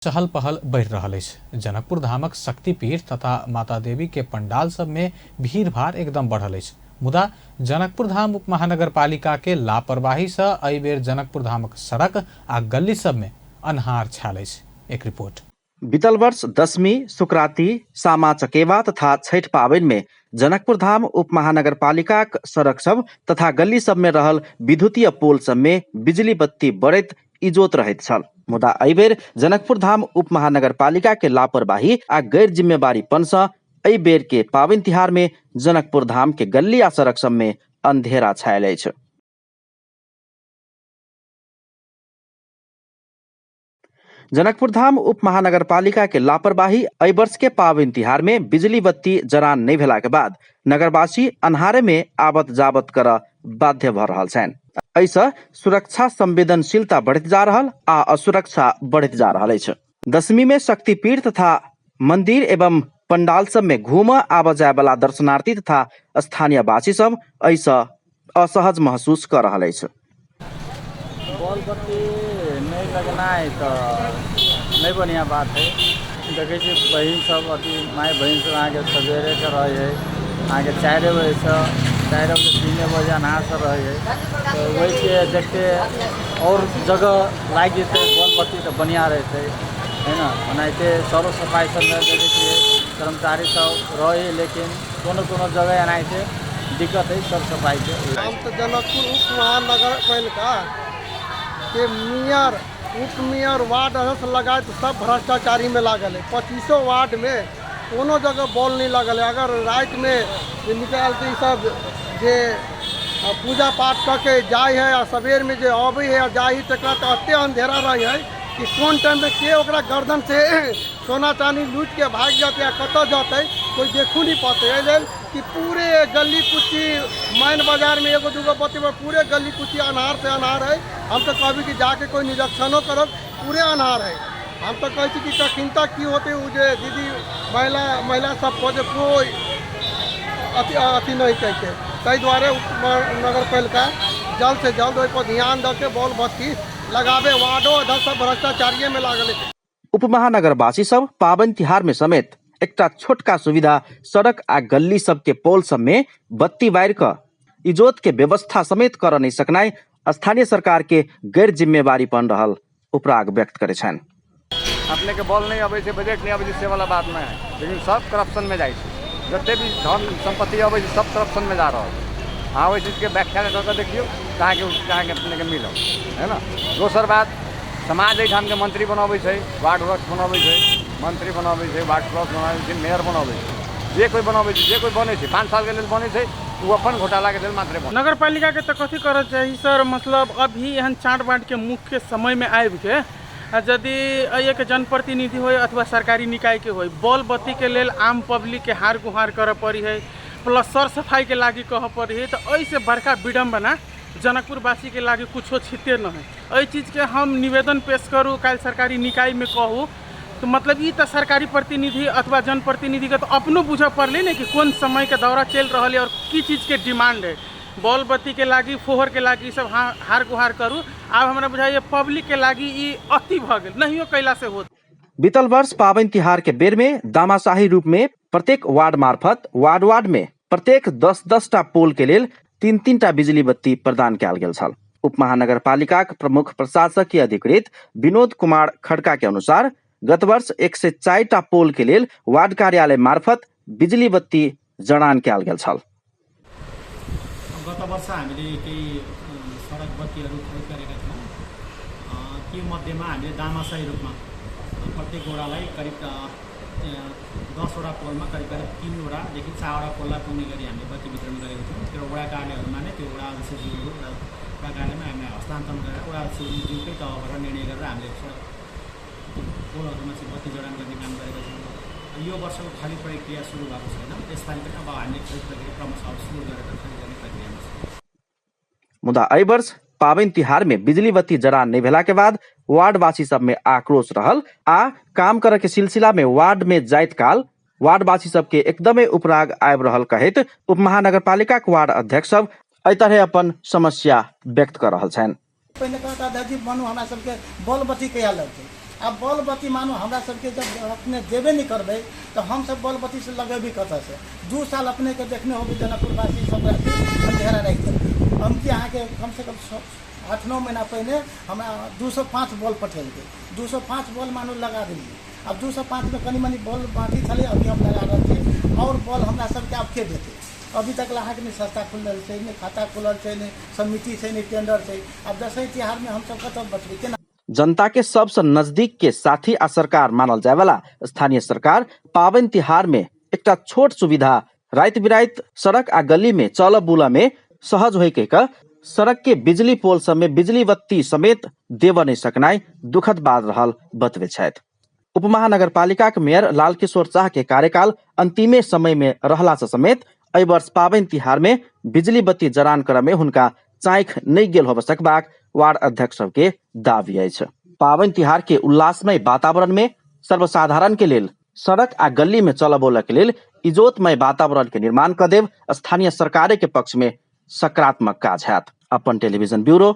चहल पहल बढ़ि रहल अछि। जनकपुर धामक शक्तिपीठ तथा माता देवी के पंडाल सब में भीड़ भाड़ एकदम बढ़ल अछि। मुदा जनकपुर धाम उप महानगरपालिका के लापरवाही सँ एहि बेर जनकपुर धामक सड़क आ गल्ली सब में अन्हार छायल अछि। एक रिपोर्ट। बीतल वर्ष दशमी, सुकराती, सामा चकेवा तथा छठि पाबनि मे जनकपुर धाम उप महानगरपालिकाक सड़क सब तथा गल्ली सब मे रहल विद्युतीय पोल सब मे बिजली बत्ती बरैत इजोत रहैत छल। मुदा एहि बेर जनकपुर धाम उप महानगरपालिका के लापरवाही आ गैर जिम्मेवारीपन सँ एहि बेर के पाबनि तिहार मे जनकपुर धाम के गल्ली आ सड़क सब मे अंधेरा छायल अछि। जनकपुर धाम उप महानगरपालिका के लापरवाही एहि वर्ष के पाबनि तिहार में बिजली बत्ती जरान नहि भेला के बाद नगरवासी अन्हारे में आवत जावत करऽ बाध्य भऽ रहल छनि। एहिसँ सुरक्षा संवेदनशीलता बढ़ैत जा रहल आ असुरक्षा बढ़ैत जा रहल अछि। दशमी में शक्तिपीठ तथा मंदिर एवं पंडाल सब में घूमऽ आबऽ जाय वाला दर्शनार्थी तथा स्थानीयवासी सब एहिसँ असहज महसूस कऽ रहल अछि। बॉल बत्ती नहि लगनाइ तऽ नहि बढ़िआँ बात हइ। देखै छियै बहिन सब अथी माय बहिन सब अहाँके सवेरेके रहै हइ, अहाँके 4 बजेसँ, 4 बजे, 3 बजे अन्हारसँ रहै हइ। तऽ ओहिके देखते आओर जगह लागि जेतै बॉल बत्ती तऽ बढ़िआँ रहितै है ने। ओनाहिते सरो सफाइ सबमे देखै छियै कर्मचारी सब रहै हइ, लेकिन कोनो कोनो जगह एनाहिते दिक्कत हइ सर सफाइके। हम तऽ जनकपुर उप महानगरपालिका के मेयर, उप मेयर, वार्ड अध्यक्ष लगायत सब भ्रष्टाचारीमे लागल है। 25 वार्डमे कोनो जगह बॉल नहि लागल है। अगर रातिमे जे निकालके ई सब जे पूजा पाठ कऽ के जाइ है आ सबेरमे जे अबै है आ जाइ है, तकरा तऽ एते अंधेरा रहै है कि कोन टाइममे के ओकरा गर्दन से सोना चानी लूटि के भागि जेतै आ कतऽ जेतै, कोइ देखू नहि पौतै। एहि लेल कि पूरे गली कुची, मेन बाजारमे एगो दूगो बत्ती पर पूरे गली कुची अन्हार से अन्हार है। हम तऽ कहबी कि जाके कोइ निरीक्षणो करब, पूरे अन्हार है। हम तऽ कहै छी कि कखिनता की होतै, ओ जे दीदी महिला महिला सब पर जे कोइ अथी अथी नहि कैके। ताहि दुआरे नगरपालिका जल्द से जल्द ओहिपर ध्यान दऽ के बॉल बत्ती लगाबे। वार्डो अध्यक्ष सब भ्रष्टाचारिएमे लागल है। उपमहानगरवासी सब पाबनि तिहार में समेत एकटा छोटका सुविधा सड़क आ गल्ली सब के पोल सब में बत्ती बारि कऽ इजोत के व्यवस्था समेत करऽ नहि सकनाइ स्थानीय सरकार के गैर जिम्मेवारीपन रहल उपराग व्यक्त करै छनि। अपनेके बॉल नहि अबै छै, बजट नहि अबै छै, से वाला बात नहि है, लेकिन सब करप्शनमे जाइ छै। जते भी धन सम्पत्ति अबै छै, सब करप्शनमे जा रहल छै। अहाँ ओहि चीजके व्याख्या कऽ कऽ देखियौ तऽ अहाँके अपनेके मिलत है ने। दोसर बात, समाज एहिठामके मन्त्री बनबै छै, वार्ड अध्यक्ष बनबै छै, मन्त्री बनबै छै, वार्ड सदस्य बनबै छै, मेयर बनबै छै, जे कोइ बनबै छै, जे कोइ बनै छै, 5 सालके लेल बनै छै। ओ अपन घोटालाके लेल मात्रे बनै। नगरपालिकाके तऽ कथी करऽ चाही सर? मतलब अभी एहन चाँट बाँटके मुख्य समयमे आबिके आ यदि एहिके जनप्रतिनिधि होइ अथवा सरकारी निकायके होइ, बॉल बत्तीके लेल आम पब्लिकके हार गुहार करऽ पड़ी है, प्लस सर सफाइके लागि कहऽ पड़ी है, तऽ एहिसँ बड़का विडम्बना जनकपुरवासीके लागि कुछो छिते न है। एहि चीजके हम निवेदन पेश करू, काल्हि सरकारी निकायमे कहू तऽ मतलब ई तऽ सरकारी प्रतिनिधि अथवा जनप्रतिनिधिके तऽ अपनो बुझऽ पड़लै ने कि कोन समयके दौरा चलि रहल है आओर की चीजके डिमांड है। बॉल बत्तीके लागि, फोहरके लागि ई सब हार गुहार करू, आब हमरा बुझाइए पब्लिकके लागि ई अति भऽ गेल, नहियो कयलासँ होत। बीतल वर्ष पाबनि तिहार के बेर में दामाशाही रूप में प्रत्येक वार्ड मार्फत वार्ड वार्ड में प्रत्येक 10-10 टा पोल के लेल 3-3 टा बिजली बत्ती प्रदान कयल गेल छल। उप महानगरपालिकाक प्रमुख प्रशासकीय अधिकृत विनोद कुमार खड़का के अनुसार गत वर्ष 104 टा पोल के लेल वार्ड कार्यालय मार्फत बिजली बत्ती जडान कयल गेल छल। गत वर्ष हामीले केही सडक बत्तीहरू खरिद गरेका थियौँ। त्यो मध्येमा हामीले दामाशाही रूपमा प्रत्येक वडालाई करिब 10वटा पोलमा करिब करिब 3वटादेखि 4वटा पोललाई पुग्ने गरी हामीले बत्ती वितरण गरेको थियौँ। त्यो वडा कार्यालयहरूमा नै त्यो वडा अध्यक्षज्यूहरू र वडा कार्यालयमा हामीले हस्तान्तरण गरेर वडा अध्यक्षज्यूकै तहबाट निर्णय गरेर हामीले सडक पोलहरूमा चाहिँ बत्ती जडान गर्ने काम गरेका छौँ। यो वर्षको खरिद प्रक्रिया सुरु भएको छैन। यसपालि पनि अब हामीले खरिद प्रक्रिया क्रमशः अब सुरु गरेर खरिद गर्ने प्रक्रियामा छौँ। मुदा एहि वर्ष पाबनि तिहार में बिजली बत्ती जड़ान नहि भेला के बाद वार्डवासी सब में आक्रोश रहल आ काम करऽ के सिलसिला में वार्ड में जाइत काल वार्डवासी सबके एकदमे उपराग आबि रहल कहैत उप महानगरपालिकाक वार्ड अध्यक्ष सब एहि तरहे अपन समस्या व्यक्त कऽ रहल छनि। पहिने कहता अध्यक्ष जी बनू, हमरा सबके बॉल बत्ती कहिया लगतै? आब बॉल बत्ती मानू हमरा सबके जब अपने देबे नहि करबै तऽ हमसब बॉल बत्तीसँ लगेबै कतऽसँ? 2 साल अपनेके देखने होबै, जनकपुरवासी सब अंधेरा राखि देलकै। हम कि अहाँके कमसँ कम 8-9 महीना पहिने हमरा 205 बॉल पठेलकै। 205 बॉल मानू लगा देलियै। आब 205मे कनि मनि बॉल बाँकी छलै, अभी हम लगा रहल छी। आओर बॉल हमरा सबके आब के देतै? अभी तक अहाँके नहि संस्था खुलल छै, नहि खाता खुलल छै, नहि समिति छै, नहि टेंडर छै। आब दसैँ तिहारमे हमसब कतऽ बचबै, केना? जनता के सबसँ नजदीक के साथी आ सरकार मानल जाय वाला स्थानीय सरकार पाबनि तिहार में एकटा छोट सुविधा, राति बिराति सड़क आ गली में चलऽ बुलऽ में सहज होय के सड़क के बिजली पोल सब में बिजली बत्ती समेत देबऽ नहि सकनाइ दुखद बात रहल बतबै छथि। उप महानगरपालिकाक मेयर लालकिशोर शाह के कार्यकाल अंतिमे समय में रहला से समेत एहि वर्ष पाबनि तिहार में बिजली बत्ती जरान करऽ में हुनका चाँखि नहि गेल होबऽ सकबाक वार्ड अध्यक्ष सबके दावी अछि। पाबनि तिहार के उल्लासमय वातावरण में सर्वसाधारण के लेल सड़क आ गली में चलऽ बोलऽ के लेल इजोतमय वातावरण के निर्माण कऽ देब स्थानीय सरकारे के पक्ष में सकारात्मक काज हैत। अपन टेलीविजन ब्यूरो।